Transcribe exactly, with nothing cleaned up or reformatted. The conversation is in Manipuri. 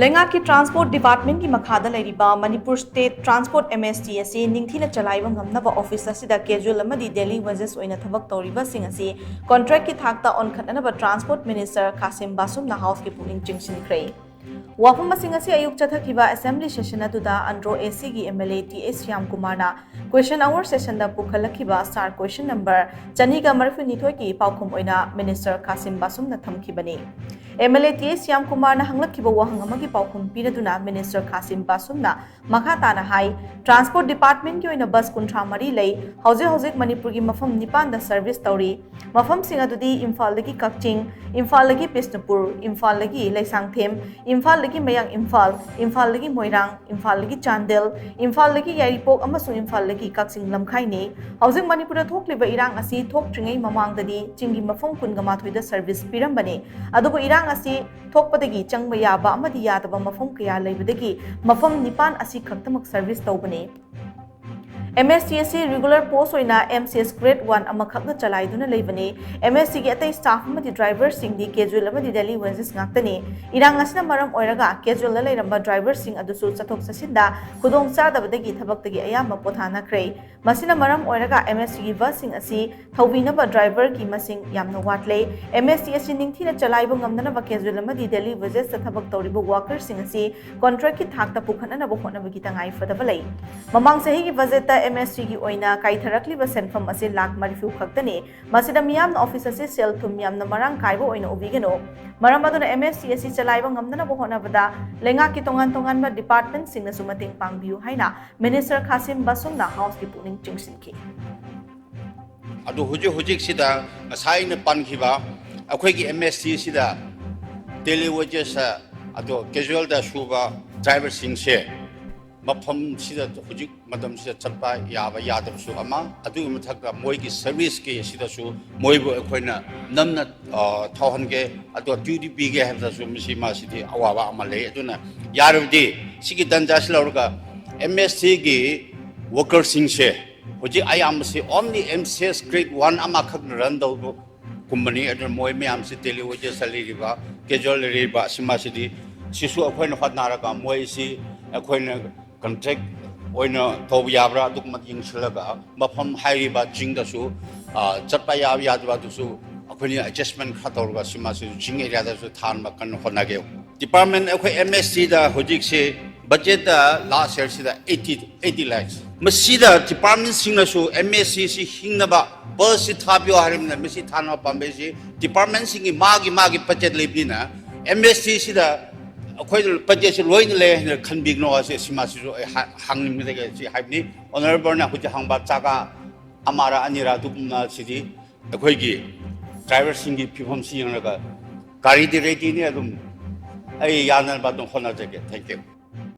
ꯂꯩꯉꯥꯛꯀꯤ ꯇ꯭ꯔꯥꯟꯁꯄꯣꯔꯠ ꯗꯤꯄꯥꯔꯠꯃꯦꯟꯒꯤ ꯃꯈꯥꯗ ꯂꯩꯔꯤꯕ ꯃꯅꯤꯄꯨꯔ ꯁ꯭ꯇꯦꯠ ꯇ꯭ꯔꯥꯟꯁꯄꯣꯔꯠ, ꯑꯦꯝ ꯑꯦꯁ ꯇꯤ, ꯑꯁꯤ ꯅꯤꯡꯊꯤꯅ ꯆꯂꯥꯏꯕ ꯉꯝꯅꯕ ꯑꯣꯐꯤꯁ ꯑꯁꯤꯗ ꯀꯦꯖꯨꯑꯦꯜ ꯑꯃꯗꯤ ꯗꯦꯂꯤ ꯋꯦꯖꯦꯁ ꯑꯣꯏꯅ ꯊꯕꯛ ꯇꯧꯔꯤꯕꯁꯤꯡ ꯑꯁꯤ ꯀꯣꯟꯇ꯭ꯔꯦꯛꯀꯤ ꯊꯥꯛꯇ ꯑꯣꯟꯈꯠꯅꯅꯕ ꯇ꯭ꯔꯥꯟꯁꯄꯣꯔꯠ ꯃꯤꯅꯤꯁꯇꯔ ꯈꯥꯁꯤꯝ ꯕꯥꯁꯨꯝꯅ ꯍꯥꯎꯁꯀꯤ ꯄꯨꯛꯅꯤꯡ ꯆꯤꯡꯁꯤꯟꯈ꯭ꯔꯦ꯫ ꯋꯥꯐꯝ ꯑꯁꯤꯡ ꯑꯁꯤ ꯑꯌꯨꯛ ꯆꯠꯊꯈꯤꯕ ꯑꯦꯁꯦꯝꯕ꯭ꯂꯤ ꯁꯦꯁꯟ ꯑꯗꯨꯗ ꯑꯟꯗ꯭ꯔꯣ ꯑꯦ ꯁꯤꯒꯤ M L A T S ꯁ꯭ꯌꯥꯝꯀꯨꯃꯥꯔꯅ ꯀ꯭ꯋꯦꯁꯟ ꯑꯋꯥꯔ ꯁꯦꯁꯟꯗ ꯄꯨꯈꯠꯂꯛꯈꯤꯕ ꯁ꯭ꯇꯥꯔ ꯀ꯭ꯋꯦꯁꯟ ꯅꯝꯕꯔ ꯆꯅꯤꯒ ꯃꯔꯤꯐꯨꯅꯤꯊꯣꯏꯒꯤ ꯄꯥꯎꯈꯨꯝ ꯑꯣꯏꯅ ꯃꯤꯅꯤꯁꯇꯔ ꯈꯥꯁꯤꯝ ꯕꯥꯁꯨꯝꯅ ꯊꯝꯈꯤꯕꯅꯤ꯫ M L A T S ꯁ꯭ꯌꯥꯝꯀꯨꯃꯥꯔꯅ ꯍꯪꯂꯛꯈꯤꯕ ꯋꯥꯍꯪ ꯑꯃꯒꯤ ꯄꯥꯎꯈꯨꯝ ꯄꯤꯔꯗꯨꯅ ꯃꯤꯅꯤꯁꯇꯔ ꯈꯥꯁꯤꯝ ꯕꯥꯁꯨꯝꯅ ꯃꯈꯥ ꯇꯥꯅ ꯍꯥꯏ, ꯇ꯭ꯔꯥꯟꯁꯄꯣꯔꯠ ꯗꯤꯄꯥꯔꯠꯃꯦꯟꯒꯤ ꯑꯣꯏꯅ ꯕꯁ ꯀꯨꯟꯊ꯭ꯔꯥ ꯃꯔꯤ ꯂꯩ꯫ ꯍꯧꯖꯤꯛ ꯍꯧꯖꯤꯛ ꯃꯅꯤꯄꯨꯔꯒꯤ ꯃꯐꯝ ꯅꯤꯄꯥꯟꯗ ꯁꯔꯚꯤꯁ ꯇꯧꯔꯤ꯫ ꯃꯐꯝꯁꯤꯡ ꯑꯗꯨꯗꯤ ꯏꯝꯐꯥꯜꯗꯒꯤ ꯀꯛꯆꯤꯡ, ꯏꯝꯐꯥꯜꯗꯒꯤ ꯕꯤꯁꯅꯨꯄꯨꯔ, ꯏꯝꯐꯥꯜꯗꯒꯤ ꯂꯩꯁꯥꯡꯊꯦꯝ, ꯏꯝꯐꯥꯜꯗꯒꯤ ꯃꯌꯥꯡ ꯏꯝꯐꯥꯜ, ꯏꯝꯐꯥꯜꯗꯒꯤ ꯃꯣꯏꯔꯥꯡ, ꯏꯝꯐꯥꯜꯗꯒꯤ ꯆꯥꯟꯗꯦꯜ, ꯏꯝꯐꯥꯜꯗꯒꯤ ꯌꯥꯏꯔꯤꯄꯣꯛ ꯑꯃꯁꯨꯡ ꯏꯝꯐꯥꯜꯗꯒꯤ ꯀꯛꯆꯤꯡ ꯂꯝꯈꯥꯏꯅꯤ꯫ ꯍꯧꯖꯤꯛ ꯃꯅꯤꯄꯨꯔꯗ ꯊꯣꯛꯂꯤꯕ ꯏꯔꯥꯡ ꯑꯁꯤ ꯊꯣꯛꯇ꯭ꯔꯤꯉꯩ ꯃꯃꯥꯡꯗꯗꯤ ꯆꯤꯡꯒꯤ ꯃꯐꯝ ꯀꯨꯟꯒ ꯃꯥꯊꯣꯏꯗ ꯁꯔꯚꯤꯁ ꯄꯤꯔꯝꯕꯅꯤ꯫ ꯑꯗꯨꯕꯨ ꯏꯔꯥꯡ ꯑꯁꯤ ꯊꯣꯛꯄꯗꯒꯤ ꯆꯪꯕ ꯌꯥꯕ ꯑꯃꯗꯤ ꯌꯥꯗꯕ ꯃꯐꯝ ꯀꯌꯥ ꯂꯩꯕꯗꯒꯤ ꯃꯐꯝ ꯅꯤꯄꯥꯟ ꯑꯁꯤ ꯈꯛꯇꯃꯛ ꯁꯔꯚꯤꯁ ꯇꯧꯕꯅꯤ꯫ ꯑꯦꯝ ꯑꯦꯁ ꯇꯤ ꯑꯁꯤ ꯔꯤꯒꯨꯂꯔ ꯄꯣꯁ ꯑꯣꯏꯅ M C S grade one ꯑꯃꯈꯛꯅ ꯆꯂꯥꯏꯗꯨꯅ ꯂꯩꯕꯅꯤ꯫ ꯑꯦꯝ ꯑꯦꯁ ꯇꯤꯒꯤ ꯑꯇꯩ ꯁ꯭ꯇꯥꯐ ꯑꯃꯗꯤ ꯗ꯭ꯔꯥꯏꯚꯔꯁꯤꯡꯗꯤ ꯀꯦꯖꯨꯑꯦꯜ ꯑꯃꯗꯤ ꯗꯦꯂꯤ ꯋꯦꯖꯦꯁ ꯉꯥꯛꯇꯅꯤ꯫ ꯏꯔꯥꯡ ꯑꯁꯤꯅ ꯃꯔꯝ ꯑꯣꯏꯔꯒ ꯀꯦꯖꯨꯑꯦꯜꯗ ꯂꯩꯔꯝꯕ ꯗ꯭ꯔꯥꯏꯚꯔꯁꯤꯡ ꯑꯗꯨꯁꯨ ꯆꯠꯊꯣꯛ ꯆꯠꯁꯤꯟꯗ ꯈꯨꯗꯣꯡꯆꯥꯗꯕꯗꯒꯤ ꯊꯕꯛꯇꯒꯤ ꯑꯌꯥꯝꯕ ꯄꯣꯊꯥꯅꯈ꯭ꯔꯦ꯫ ꯃꯁꯤꯅ ꯃꯔꯝ ꯑꯣꯏꯔꯒ ꯑꯦꯝ ꯑꯦꯁ ꯇꯤꯒꯤ ꯕꯁꯁꯤꯡ ꯑꯁꯤ ꯊꯧꯕꯤꯅꯕ ꯗ꯭ꯔꯥꯏꯚꯔꯒꯤ ꯃꯁꯤꯡ ꯌꯥꯝꯅ ꯋꯥꯠꯂꯦ꯫ ꯑꯦꯝ ꯑꯦꯁ ꯇꯤ ꯑꯁꯤ ꯅꯤꯡꯊꯤꯅ ꯆꯂꯥꯏꯕ ꯉꯝꯅꯅꯕ ꯀꯦꯖꯨꯑꯦꯜ ꯑꯃꯗꯤ ꯗꯦꯂꯤ ꯋꯦꯖꯦꯁꯇ ꯊꯕꯛ ꯇꯧꯔꯤꯕ ꯋꯥꯀꯔꯁꯤꯡ ꯑꯁꯤ ꯀꯣꯟꯇ꯭ꯔꯦꯛꯀꯤ ꯊꯥꯛꯇ ꯄꯨꯈꯠꯅꯅꯕ ꯍꯣꯠꯅꯕꯒꯤ ꯇꯉꯥꯏ ꯐꯗꯕ ꯂꯩ꯫ ꯃꯃꯥꯡ ꯆꯍꯤꯒꯤ ꯕꯖꯦꯠꯇ ꯑꯦꯝ ꯑꯦꯁ ꯇꯤꯒꯤ ꯑꯣꯏꯅ ꯀꯥꯏꯊꯔꯛꯂꯤꯕ ꯁꯦꯟꯐꯝ ꯑꯁꯤ ꯂꯥꯈ ꯃꯔꯤꯐꯨ ꯈꯛꯇꯅꯤ꯫ ꯃꯁꯤꯗ ꯃꯤꯌꯥꯝꯅ ꯑꯣꯐꯤꯁ ꯑꯁꯤ ꯁꯦꯜ ꯊꯨꯝ ꯌꯥꯝꯅ ꯃꯔꯥꯡ ꯀꯥꯏꯕ ꯑꯣꯏꯅ ꯎꯕꯤꯒꯅꯨ꯫ ꯃꯔꯝ ꯑꯗꯨꯅ ꯑꯦꯝ ꯑꯦꯁ ꯇꯤ ꯑꯁꯤ ꯆꯂꯥꯏꯕ ꯉꯝꯅꯅꯕ ꯍꯣꯠꯅꯕꯗ ꯂꯩꯉꯥꯛꯀꯤ ꯇꯣꯉꯥꯟ ꯇꯣꯉꯥꯟꯕ ꯗꯤꯄꯥꯔꯠꯃꯦꯟꯠꯁꯤꯡꯅꯁꯨ ꯃꯇꯦꯡ ꯄꯥꯡꯕꯤꯌꯨ ꯍꯥꯏꯅ ꯃꯤꯅꯤꯁꯇꯔ ꯈꯥꯁꯤꯝ ꯕꯥꯁꯨꯝꯅ ꯍꯥꯎꯁꯀꯤ ꯄꯨꯛꯅꯤꯡ ꯆꯤꯡꯁꯤꯟꯈꯤ꯫ ꯑꯗꯨ ꯍꯧꯖꯤꯛ ꯍꯧꯖꯤꯛꯁꯤꯗ ꯉꯁꯥꯏ ꯑꯩꯅ ꯄꯟꯈꯤꯕ ꯑꯩꯈꯣꯏꯒꯤ ꯑꯦꯝ ꯑꯦꯁ ꯇꯤꯁꯤꯗ ꯗꯦꯂꯤ ꯋꯦꯖꯦꯁ ꯑꯗꯣ ꯀꯦꯖꯨꯋꯦꯜꯗ ꯁꯨꯕ ꯗ꯭ꯔꯥꯏꯚꯔꯁꯤꯡꯁꯦ ꯃꯐꯝꯁꯤꯗ ꯍꯧꯖꯤꯛ ꯃꯇꯝꯁꯤꯗ ꯆꯠꯄ ꯌꯥꯕ ꯌꯥꯗꯕꯁꯨ ꯑꯃ, ꯑꯗꯨꯒꯤ ꯃꯊꯛꯇ ꯃꯣꯏꯒꯤ ꯁꯔꯚꯤꯁꯀꯤ ꯁꯤꯗꯁꯨ ꯃꯣꯏꯕꯨ ꯑꯩꯈꯣꯏꯅ ꯅꯝꯅ ꯊꯧꯍꯟꯒꯦ, ꯑꯗꯣ ꯗ꯭ꯌꯨꯇꯤ ꯄꯤꯒꯦ ꯍꯥꯏꯕꯗꯁꯨ ꯃꯁꯤ ꯃꯥꯁꯤꯗꯤ ꯑꯋꯥꯕ ꯑꯃ ꯂꯩ꯫ ꯑꯗꯨꯅ ꯌꯥꯔꯕꯗꯤ ꯁꯤꯒꯤ ꯇꯟꯖꯥꯁꯤ ꯂꯧꯔꯒ ꯑꯦꯝ ꯑꯦꯁ ꯇꯤꯒꯤ ꯋꯥꯀꯔꯁꯤꯡꯁꯦ ꯍꯧꯖꯤꯛ ꯑꯌꯥꯝꯕꯁꯤ only M C S grade one ꯑꯃꯈꯛꯅ ꯔꯟ ꯇꯧꯕ ꯀꯨꯝꯕꯅꯤ꯫ ꯑꯗꯨꯅ ꯃꯣꯏ ꯃꯌꯥꯝꯁꯤ ꯗꯦꯂꯤ ꯋꯦꯖꯦꯁꯇ ꯂꯩꯔꯤꯕ, ꯀꯦꯖꯨꯋꯦꯜ ꯂꯩꯔꯤꯕ ꯑꯁꯤꯃꯁꯤꯗꯤ ꯁꯤꯁꯨ ꯑꯩꯈꯣꯏꯅ ꯍꯣꯠꯅꯔꯒ ꯃꯣꯏꯁꯤ ꯑꯩꯈꯣꯏꯅ ꯀꯟꯇ꯭ꯔꯦꯛ ꯑꯣꯏꯅ ꯇꯧꯕ ꯌꯥꯕ꯭ꯔꯥ ꯑꯗꯨꯒꯨꯝꯕ ꯌꯦꯡꯁꯤꯜꯂꯒ ꯃꯐꯝ ꯍꯥꯏꯔꯤꯕ ꯆꯤꯡꯗꯁꯨ, ꯑ, ꯆꯠꯄ ꯌꯥꯕ ꯌꯥꯗꯕ ꯑꯗꯨꯁꯨ ꯑꯩꯈꯣꯏꯅ ꯑꯦꯗꯖꯁꯃꯦꯟ ꯈꯔ ꯇꯧꯔꯒ ꯁꯤꯃꯁꯨ ꯆꯤꯡ ꯑꯦꯔꯤꯌꯥꯗꯁꯨ ꯊꯥꯍꯟꯕ ꯀꯟꯅ ꯍꯣꯠꯅꯒꯦ꯫ ꯗꯤꯄꯥꯔꯠꯃꯦꯟ ꯑꯩꯈꯣꯏ ꯑꯦꯝ ꯑꯦꯁ ꯇꯤꯗ ꯍꯧꯖꯤꯛꯁꯦ ꯕꯖꯦꯠꯇ ꯂꯥꯁ ꯌꯔꯁꯤꯗ eighty, eighty lakhs꯫ ꯃꯁꯤꯗ ꯗꯤꯄꯥꯔꯠꯃꯦꯟꯁꯤꯡꯅꯁꯨ ꯑꯦꯝ ꯑꯦꯁ ꯇꯤꯁꯤ ꯍꯤꯡꯅꯕ ꯕꯁꯁꯤ ꯊꯥꯕꯤꯌꯣ ꯍꯥꯏꯔꯕꯅꯤꯅ ꯃꯁꯤ ꯊꯥꯅꯕ ꯄꯥꯝꯕꯩꯁꯤ ꯗꯤꯄꯥꯔꯠꯃꯦꯟꯁꯤꯡꯒꯤ ꯃꯥꯒꯤ ꯃꯥꯒꯤ ꯕꯖꯦꯠ ꯂꯩꯕꯅꯤꯅ ꯑꯦꯝ ꯑꯦꯁ ꯇꯤꯁꯤꯗ ꯑꯩꯈꯣꯏ ꯕꯖꯦꯠꯁꯤ ꯂꯣꯏꯅ ꯂꯩ ꯍꯥꯏꯅ ꯈꯟꯕꯤꯒꯅꯣ ꯍꯥꯏꯁꯦ ꯁꯤꯃꯁꯤꯁꯨ ꯑꯩ ꯍꯥ-, ꯍꯥꯡꯅꯤꯡꯕꯗꯒꯤ ꯁꯤ ꯍꯥꯏꯕꯅꯤ꯫ ꯑꯣꯅꯔꯦꯕꯜꯅ ꯍꯧꯖꯤꯛ ꯍꯪꯕ ꯆꯥꯒ ꯑꯃꯔ ꯑꯅꯤꯔ ꯑꯗꯨꯒꯨꯝꯅ ꯁꯤꯗꯤ ꯑꯩꯈꯣꯏꯒꯤ ꯗ꯭ꯔꯥꯏꯚꯔꯁꯤꯡꯒꯤ ꯐꯤꯕꯝꯁꯤ ꯌꯦꯡꯂꯒ ꯒꯥꯔꯤꯗꯤ ꯔꯦꯗꯤꯅꯤ, ꯑꯗꯨꯝ ꯑꯩ ꯌꯥꯅꯅꯕ ꯑꯗꯨꯝ ꯍꯣꯠꯅꯖꯒꯦ꯫ Thank you꯫